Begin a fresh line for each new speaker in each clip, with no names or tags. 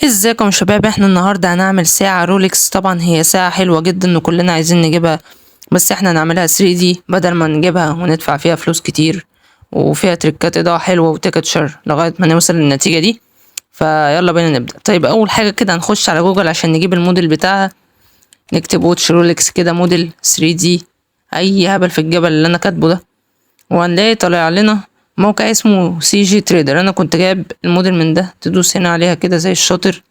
ازيكم يا شباب؟ احنا النهارده هنعمل ساعة رولكس. طبعا هي ساعة حلوة جدا وكلنا عايزين نجيبها، بس احنا هنعملها 3D بدل ما نجيبها وندفع فيها فلوس كتير، وفيها تريكات اضاءة حلوة و texture لغاية ما نوصل للنتيجة دي. فيلا بينا نبدأ. طيب اول حاجة كده هنخش على جوجل عشان نجيب الموديل بتاعها. نكتب watch رولكس كده موديل 3D، اي هبل في الجبل اللي انا كاتبه ده، وهنلاقي طالع لنا موقع اسمه CGTrader. انا كنت جايب الموديل من ده. تدوس هنا عليها كده زي الشاطر،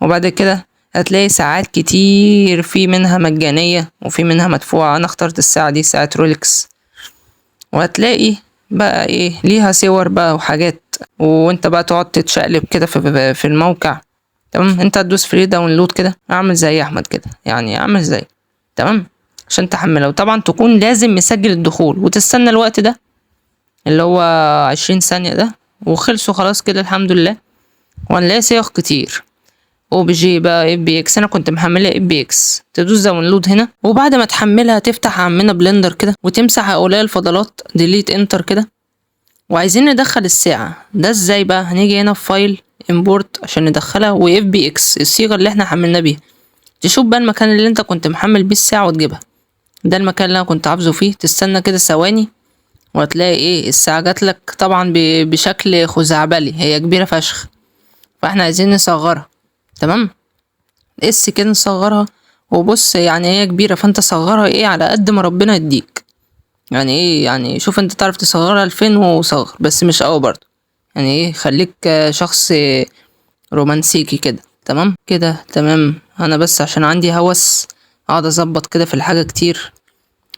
وبعد كده هتلاقي ساعات كتير، في منها مجانية وفي منها مدفوعة. انا اخترت الساعة دي، ساعة رولكس، وهتلاقي بقى ايه ليها صور بقى وحاجات، وانت بقى تقعد تتشقلب كده في الموقع. تمام، انت هتدوس free download كده، اعمل زي احمد كده، يعني اعمل زي تمام عشان تحملها. وطبعا تكون لازم مسجل الدخول وتستنى الوقت ده اللي هو 20 ثانية ده، وخلصوا خلاص كده الحمد لله. وهنلاقي صيغ كتير، OBJ بقى، FBX. انا كنت محملها FBX. تدوس download هنا، وبعد ما تحملها تفتح عمنا بلندر كده وتمسح هؤلاء الفضلات، delete enter كده. وعايزين ندخل الساعة ده ازاي بقى؟ هنيجي هنا في file import عشان ندخلها، و FBX الصيغة اللي احنا حملنا بيها. تشوف بقى المكان اللي انت كنت محمل بيه الساعة وتجيبها. ده المكان اللي انا كنت عاوزه فيه. تستنى كده ثواني وهتلاقي ايه الساعة جاتلك، طبعا بشكل خزعبلي، هي كبيرة فشخ، فاحنا عايزين نصغرها. تمام، S كده نصغرها. وبص هي كبيرة، فانت صغرها ايه على قد ما ربنا يديك، يعني ايه يعني شوف انت تعرف تصغرها لفين وصغر، بس مش قوي برضه، يعني ايه خليك شخص رومانسيكي كده. تمام كده، تمام. انا بس عشان عندي هوس اقعد اظبط كده في الحاجة كتير،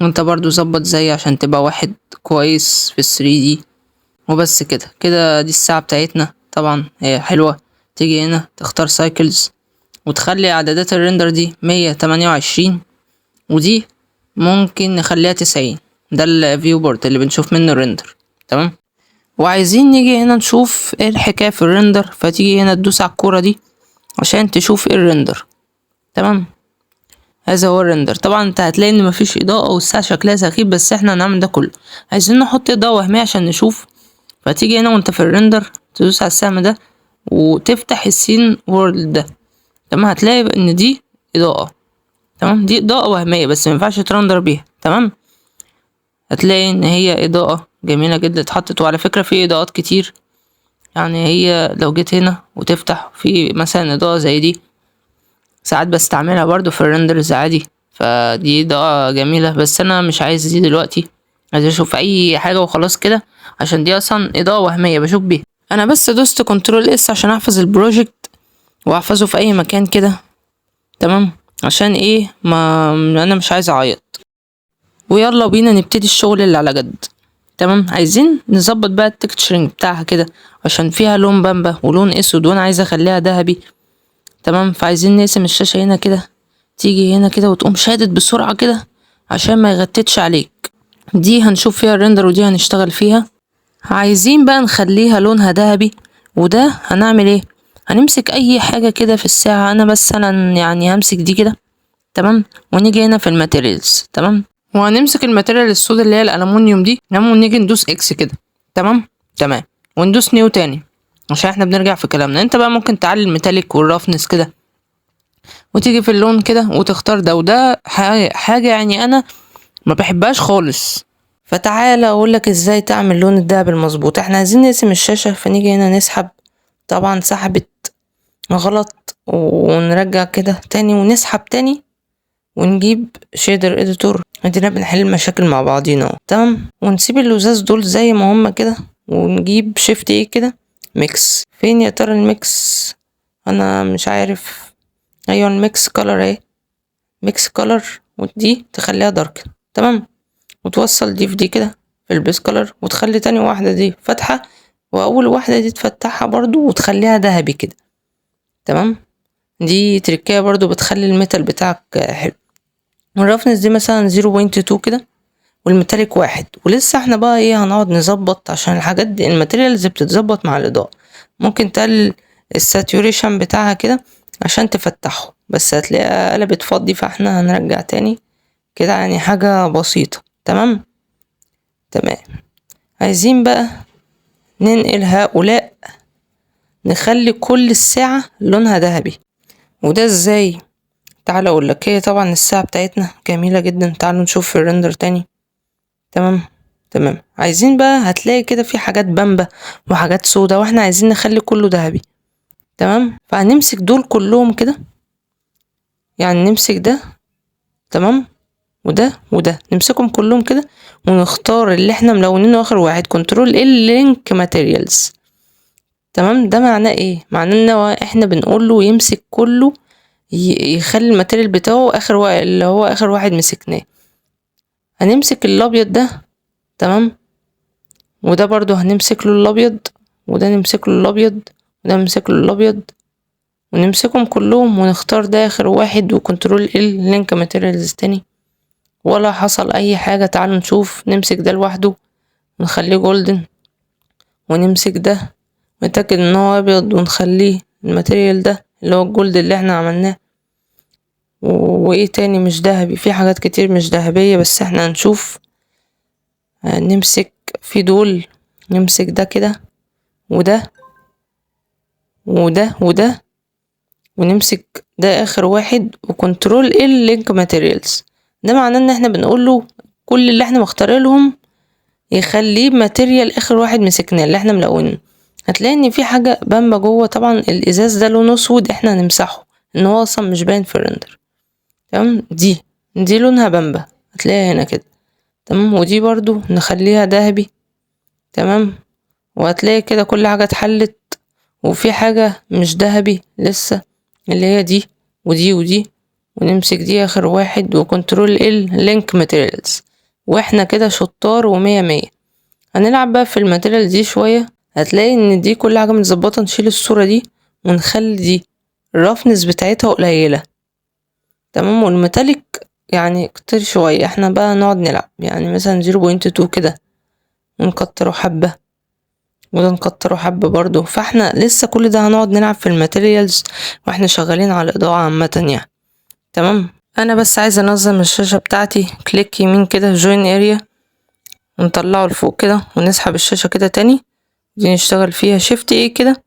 وانت برضو ظبط زي عشان تبقى واحد كويس في الثري دي. وبس كده كده دي الساعة بتاعتنا. طبعا هي حلوة. تيجي هنا تختار Cycles وتخلي اعدادات ال render دي 128، ودي ممكن نخليها 90. ده ال viewport اللي بنشوف منه ال render. تمام، وعايزين نيجي هنا نشوف ايه الحكاية في ال render، فتيجي هنا تدوس على الكورة دي عشان تشوف ايه ال render. تمام، هذا هو ال render. طبعا انت هتلاقي ان مفيش اضاءة والساعة شكلها سخيف، بس احنا هنعمل ده كله. عايزين نحط اضاءة وهمية عشان نشوف، فتيجي هنا وانت في ال render تدوس على السهم ده وتفتح ال scene world ده. تمام، هتلاقي ان دي اضاءة. تمام، دي اضاءة وهمية بس مينفعش ترندر بيها. تمام، هتلاقي ان هي اضاءة جميلة جدا اتحطت. وعلى فكرة في اضاءات كتير، يعني هي لو جيت هنا وتفتح في مثلا اضاءة زي دي، ساعات بستعملها برضو في ال renders عادي، فدي اضاءة جميلة، بس انا مش عايز دي دلوقتي، عايز اشوف اي حاجة وخلاص كده، عشان دي اصلا اضاءة وهمية بشوف بيها. انا بس دوست control S عشان احفظ ال project واحفظه في اي مكان كده. تمام، عشان ايه؟ ما انا مش عايز اعيط. ويلا بينا نبتدي الشغل اللي على جد. تمام، عايزين نظبط بقى ال texturing بتاعها كده، عشان فيها لون بامبا ولون اسود، وانا عايز اخليها ذهبي. تمام، فعايزين نقسم الشاشة هنا كده، تيجي هنا كده وتقوم شادد بسرعة كده عشان ما يغتتش عليك. دي هنشوف فيها ال render ودي هنشتغل فيها. عايزين بقى نخليها لونها ذهبي، وده هنعمل ايه؟ هنمسك اي حاجة كده في الساعة. انا مثلا همسك دي كده. تمام، ونيجي هنا في ال materials. تمام، وهنمسك ال material السود اللي هي الالومنيوم دي. تمام، ونيجي ندوس X كده. تمام تمام، وندوس new تاني عشان احنا بنرجع في كلامنا. انت بقى ممكن تعلي ال metallic وال roughness كده، وتيجي في اللون كده وتختار ده وده. حاجة انا ما بحبهاش خالص. فتعالى اقولك ازاي تعمل لون الدهب المظبوط. احنا عايزين نقسم الشاشة، فنيجي هنا نسحب. طبعا سحبت غلط، ونرجع كده تاني ونسحب تاني، ونجيب shader editor. ادينا بنحل المشاكل مع بعضينا اهو. تمام، ونسيب اللزاز دول زي ما هما كده، ونجيب shift A كده mix. فين يا ترى ال mix؟ انا مش عارف. ايوه ال mix color اهي، mix color، ودي تخليها dark. تمام، وتوصل دي في دي كده في ال base color، وتخلي تاني واحدة دي فاتحة، واول واحدة دي تفتحها برضو وتخليها ذهبي كده. تمام، دي تركية برضو بتخلي ال metal بتاعك حلو. وال roughness دي مثلا 0.2 كده، وال metallic 1. ولسه احنا بقى ايه هنقعد نظبط، عشان الحاجات دي ال materials بتتظبط مع الإضاءة. ممكن تقلل ال saturation بتاعها كده عشان تفتحه، بس هتلاقيها قلبت فضي، فاحنا هنرجع تاني كده، حاجة بسيطة. تمام تمام، عايزين بقى ننقل هؤلاء نخلي كل الساعة لونها ذهبي. وده ازاي؟ تعال اقول لك. هي طبعا الساعة بتاعتنا جميلة جدا، تعالوا نشوف في ال render تاني. تمام تمام. عايزين بقى هتلاقي كده في حاجات بامبا وحاجات سودا، واحنا عايزين نخلي كله ذهبي. تمام، فهنمسك دول كلهم كده، يعني نمسك ده تمام وده وده، نمسكهم كلهم كده ونختار اللي احنا ملونينه اخر واحد، control L link materials. تمام، ده معناه ايه؟ معناه ان هو احنا بنقول له يمسك كله، يخلي ال material بتاعه اخر اللي هو اخر واحد مسكناه. هنمسك الابيض ده تمام، وده برضو هنمسك له الابيض، وده نمسك له الابيض، وده نمسك له الابيض، ونمسكهم كلهم ونختار ده اخر واحد و control L link materials تاني. ولا حصل اي حاجة. تعالوا نشوف، نمسك ده لوحده ونخليه golden، ونمسك ده نتأكد ان هو ابيض ونخليه ال material ده اللي هو ال gold اللي احنا عملناه. وايه تاني مش ذهبي؟ في حاجات كتير مش ذهبية بس احنا هنشوف. نمسك في دول، نمسك ده كده وده وده وده، ونمسك ده اخر واحد و control L link materials. ده معناه ان احنا بنقول له كل اللي احنا مختارين لهم يخليه material اخر واحد مسكناه اللي احنا ملونينه. هتلاقي ان في حاجة بامبا جوه، طبعا الازاز ده لونه اسود، احنا هنمسحه ان هو اصلا مش باين في ال render. تمام، دي لونها بامبا هتلاقيها هنا كده. تمام، ودي برضو نخليها ذهبي. تمام، وهتلاقي كده كل حاجة اتحلت، وفي حاجة مش ذهبي لسه اللي هي دي ودي ودي، ونمسك دي اخر واحد و control L link materials. واحنا كده شطار ومية مية. هنلعب بقى في ال material دي شوية، هتلاقي ان دي كل حاجة متظبطة. نشيل الصورة دي ونخلي دي ال roughness بتاعتها قليلة. تمام، وال metallic يعني كتير شوية، احنا بقى نقعد نلعب يعني مثلا 0.2 كده، ونكتره حبة، وده نكتره حبة برضو. فاحنا لسه كل ده هنقعد نلعب في ال materials واحنا شغالين على الإضاءة عامة يعني. تمام، انا بس عايزة انظم الشاشة بتاعتي، click يمين كده join area، ونطلعه لفوق كده، ونسحب الشاشة كده تاني، دي نشتغل فيها shift A كده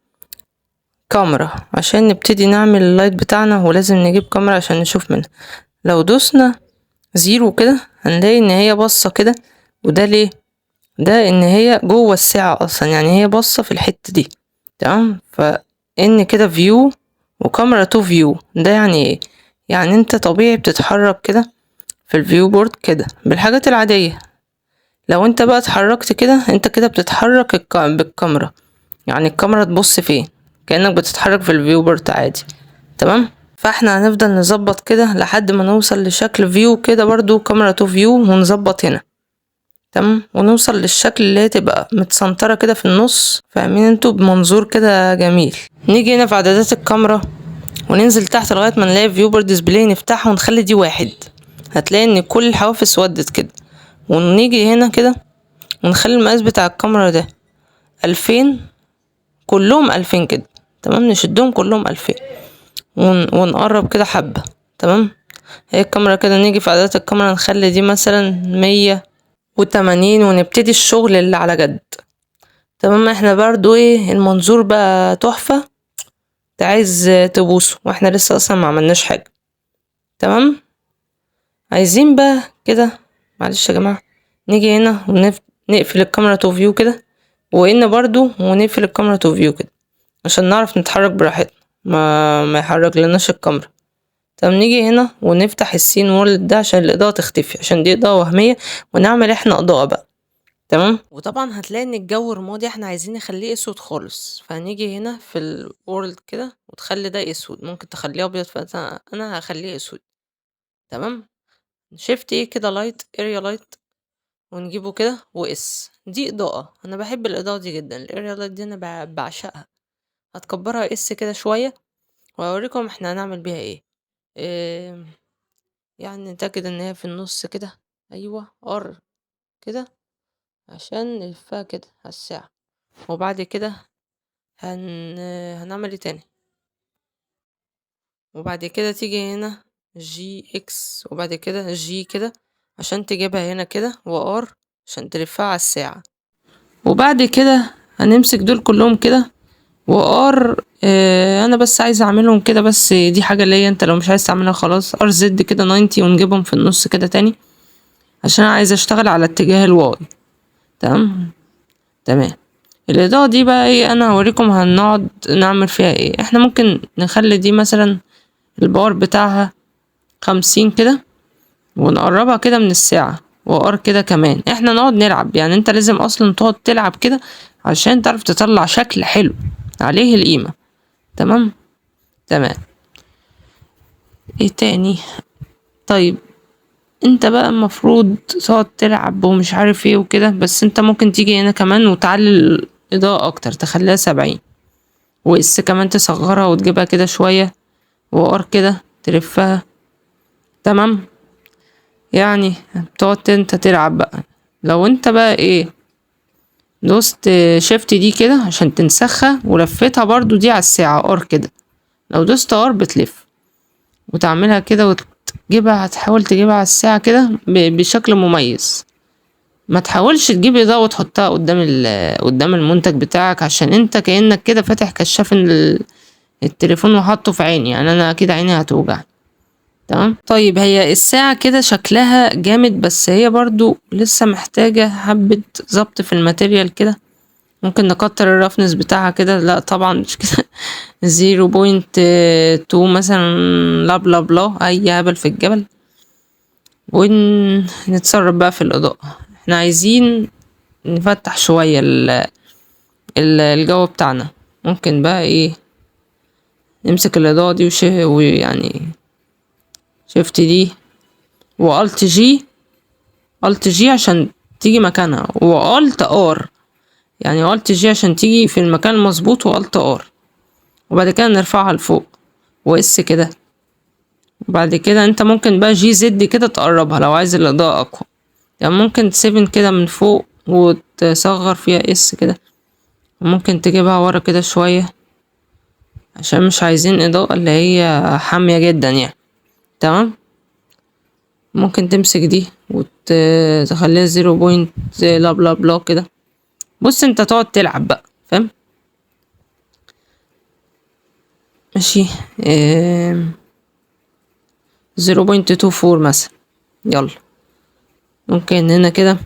كاميرا عشان نبتدي نعمل ال light بتاعنا، ولازم نجيب كاميرا عشان نشوف منها. لو دوسنا zero كده هنلاقي ان هي باصة كده، وده ليه؟ ده ان هي جوه الساعة اصلا، يعني هي باصة في الحتة دي. تمام، فان كده view و camera to view، ده يعني ايه؟ يعني انت طبيعي بتتحرك كده في ال viewport كده بالحاجات العادية، لو انت بقى اتحركت كده انت كده بتتحرك بالكاميرا، يعني الكاميرا تبص فين كأنك بتتحرك في ال viewport عادي. تمام، فاحنا هنفضل نظبط كده لحد ما نوصل لشكل view كده برضو camera to view، ونظبط هنا. تمام، ونوصل للشكل اللي هي تبقى متسنطرة كده في النص، فاهمين انتوا؟ بمنظور كده جميل. نيجي هنا في اعدادات الكاميرا وننزل تحت لغاية ما نلاقي viewport display، نفتحها ونخلي دي 1، هتلاقي ان كل الحواف اسودت كده. ونيجي هنا كده ونخلي المقاس بتاع الكاميرا ده 2000، كلهم 2000 كده. تمام، نشدهم كلهم 2000 ونقرب كده حبة. تمام، هي الكاميرا كده. نيجي في اعدادات الكاميرا نخلي دي مثلا 180 ونبتدي الشغل اللي على جد. تمام، احنا برضو ايه المنظور بقى تحفة، انت عايز تبوسه واحنا لسه اصلا ما عملناش حاجة. تمام، عايزين بقى كده، معلش يا جماعة، نيجي هنا ونقفل ال camera to view كده، وان برضو ونقفل ال camera to view كده عشان نعرف نتحرك براحتنا، ما يحرك لناش الكاميرا. طب نيجي هنا ونفتح ال scene world ده عشان الإضاءة تختفي، عشان دي إضاءة وهمية، ونعمل احنا إضاءة بقى. تمام، وطبعا هتلاقي ان الجو رمادي، احنا عايزين نخليه اسود خالص، فهنيجي هنا في ال world كده وتخلي ده اسود، ممكن تخليه ابيض، فانا هخليه اسود. تمام، shift A كده light area light ونجيبه كده و S، دي اضاءة، انا بحب الاضاءة دي جدا، ال area light دي انا بعشقها. هتكبرها S كده شوية وهوريكم احنا هنعمل بيها ايه. يعني نتأكد ان هي في النص كده، ايوه R كده عشان نلفها كده على الساعة. وبعد كده هنعمل ايه تاني؟ وبعد كده تيجي هنا G X، وبعد كده G كده عشان تجيبها هنا كده، و R عشان تلفها على الساعة. وبعد كده هنمسك دول كلهم كده و R. انا بس عايز اعملهم كده، بس دي حاجة ليا، انت لو مش عايز تعملها خلاص. R Z كده 90 ونجيبهم في النص كده تاني، عشان انا عايز اشتغل على اتجاه ال Y. تمام تمام. الاضاءة دي بقى ايه، انا هوريكم هنقعد نعمل فيها ايه. احنا ممكن نخلي دي مثلا ال power بتاعها 50 كده، ونقربها كده من الساعة، و R كده كمان. احنا نقعد نلعب، يعني انت لازم اصلا تقعد تلعب كده عشان تعرف تطلع شكل حلو عليه القيمة. تمام تمام. ايه تاني؟ طيب انت بقى المفروض تقعد تلعب ومش عارف ايه وكده، بس انت ممكن تيجي هنا كمان وتعلي الاضاءة اكتر، تخليها 70، و S كمان تصغرها وتجيبها كده شوية، و R كده تلفها. تمام، يعني بتقعد انت تلعب بقى. لو انت بقى ايه دوست shift D كده عشان تنسخها، ولفتها برضو دي على الساعة R كده، لو دوست R بتلف وتعملها كده وتجيبها، هتحاول تجيبها على الساعة كده بشكل مميز. ما تحاولش تجيب إضاءة وتحطها قدام المنتج بتاعك، عشان انت كأنك كده فاتح كشاف التليفون وحاطه في عيني، يعني انا كده عيني هتوجع. تمام. طيب هي الساعة كده شكلها جامد، بس هي برضو لسه محتاجة حبة ظبط في ال material كده. ممكن نكتر ال roughness بتاعها كده، لا طبعا مش كده، 0.2 مثلا، لا بلا بلا اي هبل في الجبل. ونتصرف بقى في الإضاءة. احنا عايزين نفتح شوية الجو بتاعنا. ممكن بقى ايه نمسك الإضاءة دي ويعني shift D و alt G، alt G عشان تيجي مكانها، و alt R، يعني alt G عشان تيجي في المكان المظبوط، و alt R، وبعد كده نرفعها لفوق و S كده. وبعد كده انت ممكن بقى G Z كده تقربها لو عايز الإضاءة أقوى، يعني ممكن 7 كده من فوق وتصغر فيها S كده، وممكن تجيبها ورا كده شوية عشان مش عايزين إضاءة اللي هي حامية جدا يعني. تمام. ممكن تمسك دي وتخليها zero point لا بلا بلا كده. بص انت تقعد تلعب بقى، فاهم؟ ماشي. 0.24 مثلا. يلا ممكن هنا كده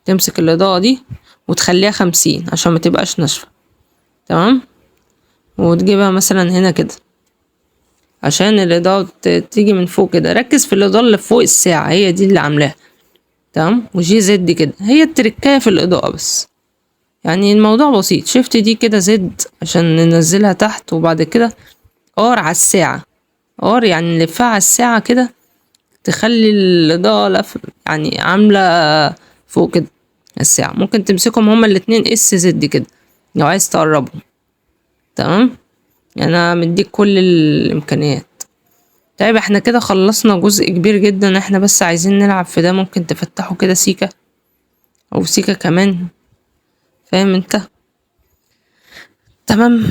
تمسك الإضاءة دي وتخليها 50 عشان ما تبقاش ناشفة. تمام. وتجيبها مثلا هنا كده عشان الإضاءة تيجي من فوق كده. ركز في الإضاءة اللي فوق الساعة، هي دي اللي عاملاها. تمام. و G Z كده، هي التركاية في الإضاءة بس، يعني الموضوع بسيط. shift D كده Z عشان ننزلها تحت، وبعد كده R على الساعة، R يعني نلفها على الساعة كده، تخلي الإضاءة لف يعني عاملة فوق كده الساعة. ممكن تمسكهم هما الاتنين S Z كده لو عايز تقربهم. تمام. انا مديك كل الامكانيات. طيب احنا كده خلصنا جزء كبير جدا، احنا بس عايزين نلعب في ده. ممكن تفتحه كده سيكة او سيكة كمان، فاهم انت؟ تمام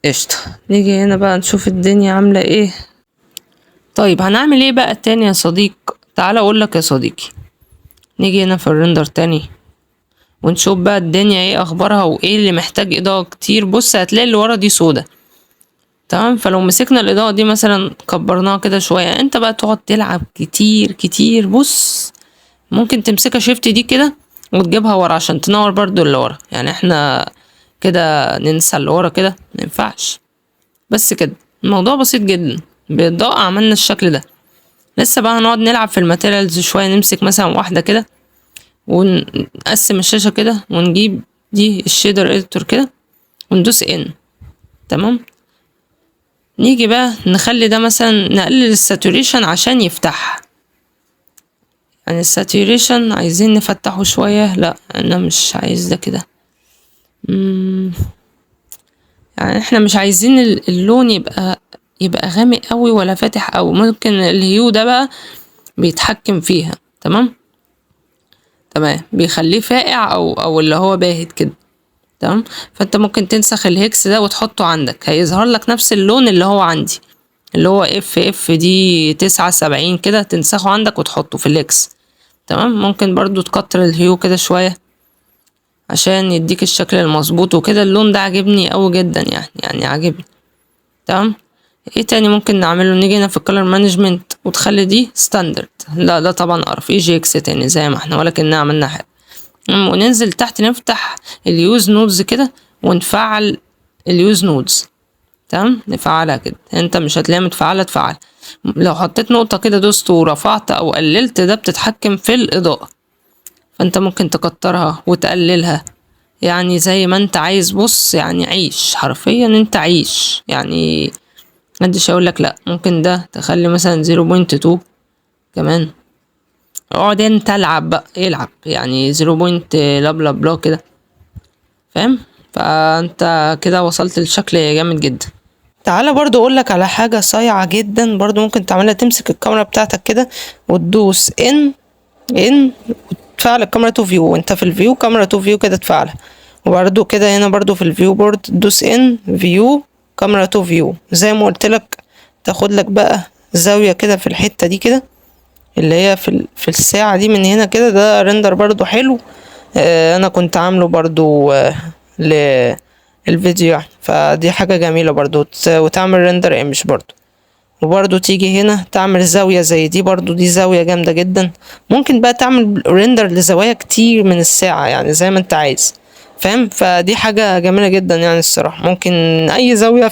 قشطة. نيجي هنا بقى نشوف الدنيا عاملة ايه. طيب هنعمل ايه بقى تاني يا صديق؟ تعالى اقول لك يا صديقي. نيجي هنا في ال render تاني ونشوف بقى الدنيا ايه اخبارها وايه اللي محتاج اضاءة كتير. بص هتلاقي اللي ورا دي سودا. تمام. فلو مسكنا الاضاءة دي مثلا كبرناها كده شوية، انت بقى تقعد تلعب كتير كتير. بص ممكن تمسكها shift D كده وتجيبها ورا عشان تنور برضو اللي ورا، يعني احنا كده ننسى اللي ورا كده ما ينفعش. بس كده الموضوع بسيط جدا. بالإضاءة عملنا الشكل ده. لسه بقى هنقعد نلعب في ال materials شوية. نمسك مثلا واحدة كده ونقسم الشاشة كده ونجيب دي ال shader editor كده وندوس N. تمام. نيجي بقى نخلي ده مثلا نقلل ال saturation عشان يفتح، يعني ال saturation عايزين نفتحه شوية. لا انا مش عايز ده كده. يعني احنا مش عايزين اللون يبقى غامق قوي ولا فاتح قوي. ممكن ال hue ده بقى بيتحكم فيها. تمام تمام، بيخليه فاقع او اللي هو باهت كده. تمام. فانت ممكن تنسخ ال hex ده وتحطه عندك، هيظهر لك نفس اللون اللي هو عندي اللي هو F F D 79 كده، تنسخه عندك وتحطه في ال hex. تمام. ممكن برضو تكتر ال hue كده شوية عشان يديك الشكل المظبوط وكده. اللون ده عاجبني قوي جدا، يعني عاجبني. تمام. ايه تاني ممكن نعمله؟ نيجي هنا في ال color management وتخلي دي standard. لا ده طبعا قرف، EGX تاني زي ما احنا، ولكن عملنا حاجه. وننزل تحت نفتح ال use nodes كده ونفعل ال use nodes. تمام، نفعلها كده. انت مش هتلاقيها متفعله، تفعل. لو حطيت نقطه كده دوست ورفعت او قللت، ده بتتحكم في الاضاءه، فانت ممكن تكترها وتقللها يعني زي ما انت عايز. بص يعني عيش، حرفيا انت عيش، يعني محدش هيقول لك لا. ممكن ده تخلي مثلا 0.2 كمان، اقعد انت العب بقى، العب يعني zero point لا بلا بلا كده، فاهم؟ فانت كده وصلت لشكل جامد جدا. تعالى برضو اقولك على حاجة صايعة جدا برضو ممكن تعملها. تمسك الكاميرا بتاعتك كده وتدوس N N وتفعل ال camera to view، وانت في ال view camera to view كده تفعلها. وبرضو كده هنا برضو في ال viewport تدوس N view camera to view زي ما قلت لك. تاخد لك بقى زاوية كده في الحتة دي كده اللي هي في الساعة دي من هنا كده. ده render برضو حلو، انا كنت عامله برضو للفيديو يعني، فدي حاجة جميلة برضو. وتعمل render image برضو، وبرضو تيجي هنا تعمل زاوية زي دي برضو، دي زاوية جامدة جدا. ممكن بقى تعمل render لزوايا كتير من الساعة يعني زي ما انت عايز، فاهم؟ فدي حاجة جميلة جدا يعني الصراحة، ممكن اي زاوية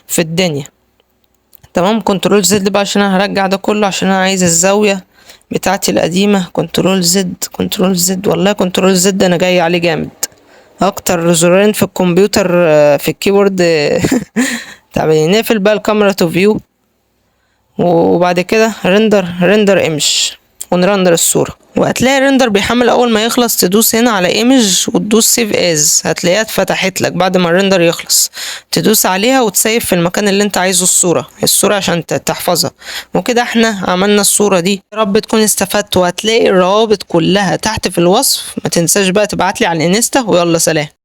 في الدنيا. تمام. control Z بقى عشان انا هرجع ده كله، عشان انا عايز الزاوية بتاعتي القديمة. control Z، control Z، والله control Z انا جاي عليه جامد. اكتر زرارين في الكمبيوتر، في ال keyboard. تعمل نقفل بقى ال camera to view، وبعد كده render، render image، ونرندر الصورة. وهتلاقي ال render بيحمل. اول ما يخلص تدوس هنا على image وتدوس save as، هتلاقيها اتفتحت لك بعد ما ال render يخلص. تدوس عليها وتسيف في المكان اللي انت عايزه الصورة عشان تحفظها. وكده احنا عملنا الصورة دي. يا رب تكون استفدت، وهتلاقي الروابط كلها تحت في الوصف. ما تنساش بقى تبعتلي على الانستا، ويلا سلام.